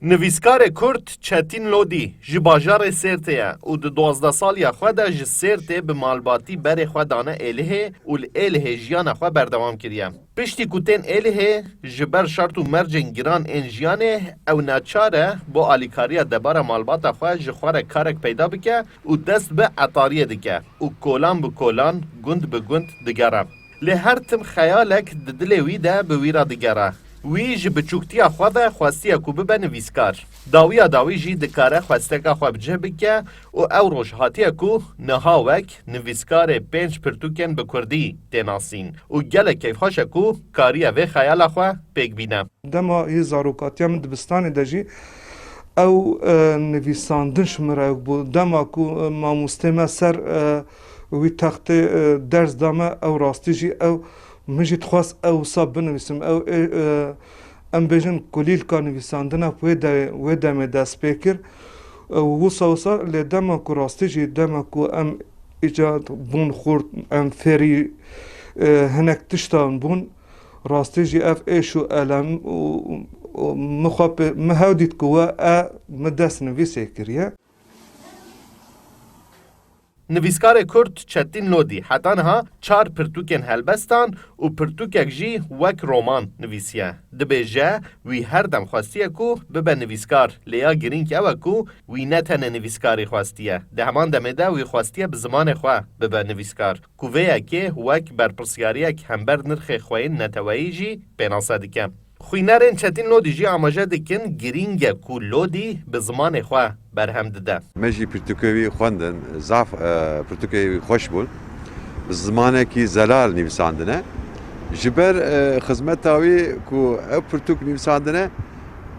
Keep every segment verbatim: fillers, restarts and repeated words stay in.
Nivîskarê Kurd Çetîn Lodî ji bajarê Sêrtê ye û di duwazdeh saliya xwe de ji Sêrtê bi malbatî berê xwe dane Êlihê û li Êlihê jiyana xwe berdewam kiriye. Piştî ku tên Êlihê, ji ber şert û mercên giran ên jiyanê, ew neçar e bo alîkariya debara malbata xwe ji xwe re karek peyda bike û dest bi etariyê dike û kolan bi kolan, gund bi gund digere. Lê her tim xeyalek di dilê wî de bi wî re digere. Wî ji biçûktiya xwe ve xwestiye ku bibe nivîskar. Dawiya dawî jî dikare xwesteka xwe bi cih bike û ew roj hatiye ku niha wek nivîskarê pênc pirtûkên bi kurdî tê nasîn û gelek keyfxweş e ku kariye vê xeyala xwe pêk bîne. Dema hê zarokatiya min dibistanê de jî ew, e, nivîsandin ji min re bû. Dema ku, e, mamostê me ser, e, wî textê, e, ders da me, ew rastî jî ew, min jî dixwest ew wisa binivîsim. Ew, e, e, em bêjin kulîlka nivîsandina wê de, wê demê dest pê kir. E, wisa wisa lê dema ku rastî jî, dema ku em îca bûn xurt, em fêrî, e, hinek tiştan bûn, rastî jî ev êş û elem û, û min xwe pê, min hew dît ku we e, min dest nivîsê kiriye. Nivîskarê Kurd Çetîn Lodî heta niha çar pirtûkên helbestan û pirtûkek jî wek roman nivîsiye. Dibêje, wî her dem xwestiye ku bibe nivîskar, lê ya girîng ew e ku wî ne tenê nivîskarî xwestiye. Di heman demê de wî xwestiye bi zimanê xwe bibe nivîskar, ku vê yekê wek berpirsyariyek hember nirxê xweyên neteweyî jî pênase dike. Xwînerên Çetîn Lodî jî amaje dikin, girîng e ku Lodî bi zimanê xwe berhem dide. Me jî pirtûkê wî xwendin, zaf, e, pirtûkê wî xweş bûn. Bi zimanekî zelal nivîsandine. Ji ber, e, xizmeta wî ku ew pirtûk nivîsandine,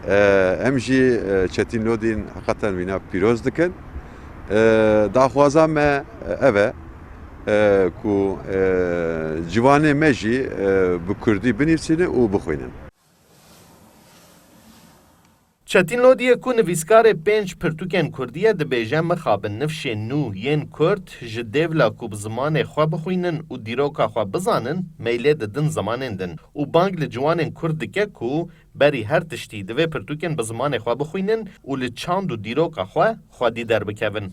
e, em jî, e, Çetîn Lodîn heqeten wîna pîroz dikin. E, daxwaza me, e, ev e, e, ku, e, ciwanê me jî, e, bi kurdî binivîsînin û bixwînin. Çetîn Lodî yê ku nivîskarê pênc pirtûkên kurdî ye, dibêje, mixabin nifşên nû yên kurd ji dêvla ku bi zimanê xwe bixwînin û dîroka xwe bizanin, meylê didin zimanên din û bang li ciwanên kurd dike ku berî her tiştî divê pirtûkên bi zimanê xwe bixwînin û li çand û dîroka xwe xwedî derbikevin.